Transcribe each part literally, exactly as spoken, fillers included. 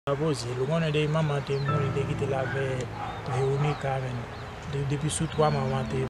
Sa poze l. Ou konnen depi manman te mouri, li te kite l avè Veronica, men. De- depi sou twa manman te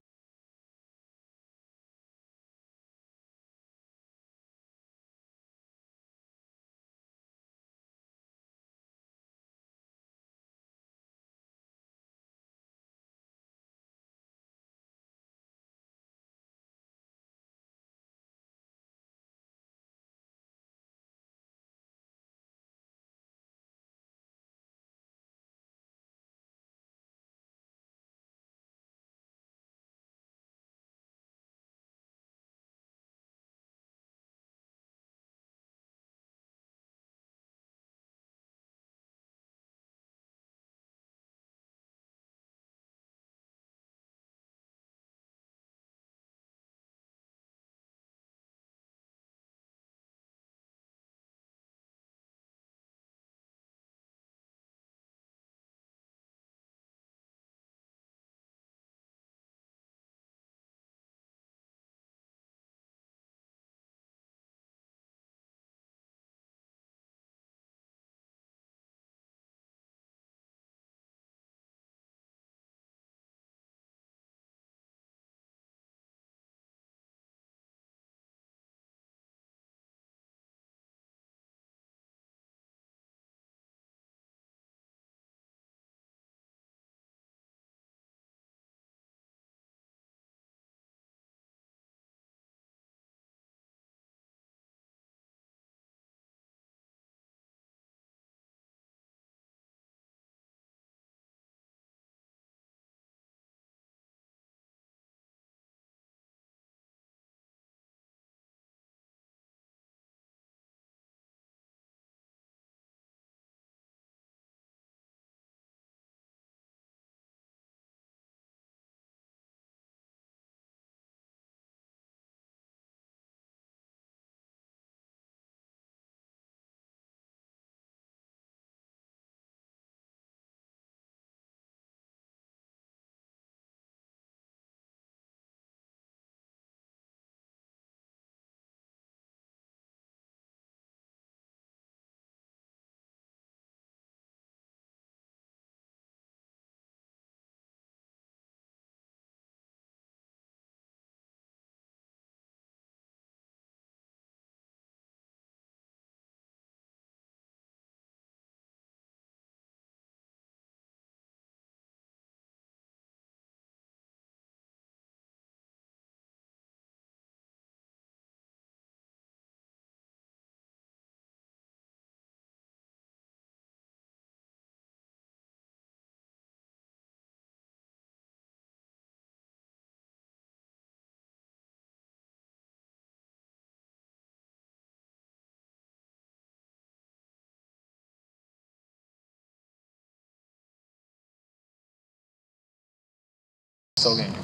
Sa w genyen?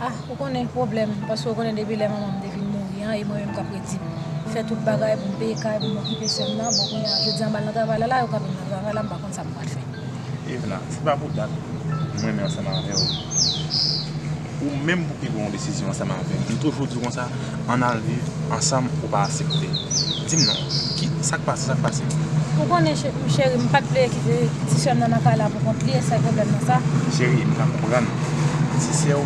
Ah, ou konnen pwoblèm, paske ou konnen depi lè manman m te fin mouri an, e mwen menm k ap redi m fè tout bagay pou m peye kay, pou m okipe sè m nan. Bon, kounye a, jodi a m al nan travay la, la, yo kanpe m nan travay la, m pa konn sa m pral fè. Evna, se pa pou dat m renmen ansanm avè w. Ou menm pou ki pran yon desizyon ansanm avè m. M toujou di w konsa, ann al viv ansanm, ou pa aksepte. Di m non, ki, sa k pase, sa k pase? Ou konnen, che- cheri, m pa t vle kite ti sè m nan nan kay la pou kont li, e sa k pwoblèm nan sa. Cheri, m ka konprann. Ti sè w,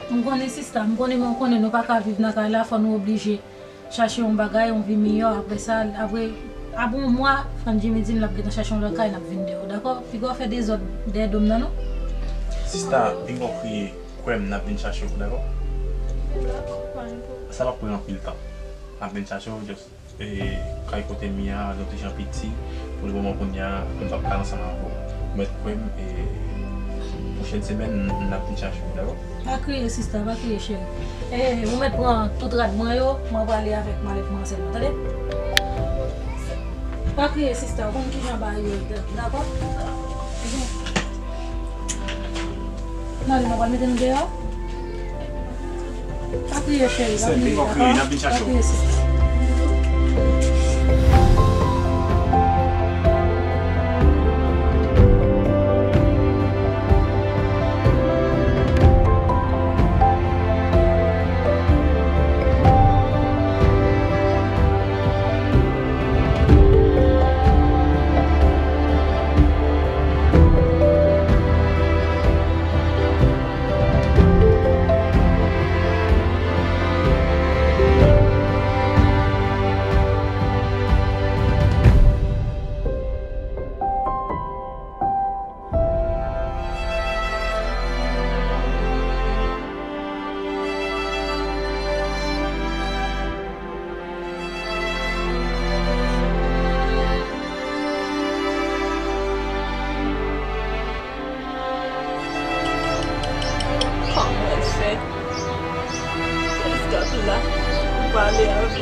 M konnen sista, m konnen, men w konnen nou pa ka viv nan kay la, fò nou oblije chache yon bagay, yon vi miyò. Apre sa, apre, apre yon mwa, Franjimi di m l ap gentan chache yon lòt kay, n ap vin dèyè w, dakò? Piga w fè dezòd dèyè do m nan, non. Sista, piga w kriye, kwè m, n ap vin chache w, dakò? Sa p ap pran anpil tan. N ap vin chache w, just, e, kay kote m ye a, li yon ti jan piti. Pou le moman kounye a, m p ap ka ansanm avè w. Ou mèt kwè m, e, pwochèn semèn, n ap vin chache w, dakò? Pa kriye, sista, pa kriye, cheri. E, ou mèt pran tout rad mwen yo, mwen prale avèk malèt mwen sèlman, tande? Pa kriye, sista, ou konn kijan bagay yo ye, dakò? N ale, mwen pral mete nou deyò. Pa kriye, cheri, pa kriye, dakò? Pa kriye, sista. Kòman l fè? Jis k ap la pou pale avè l.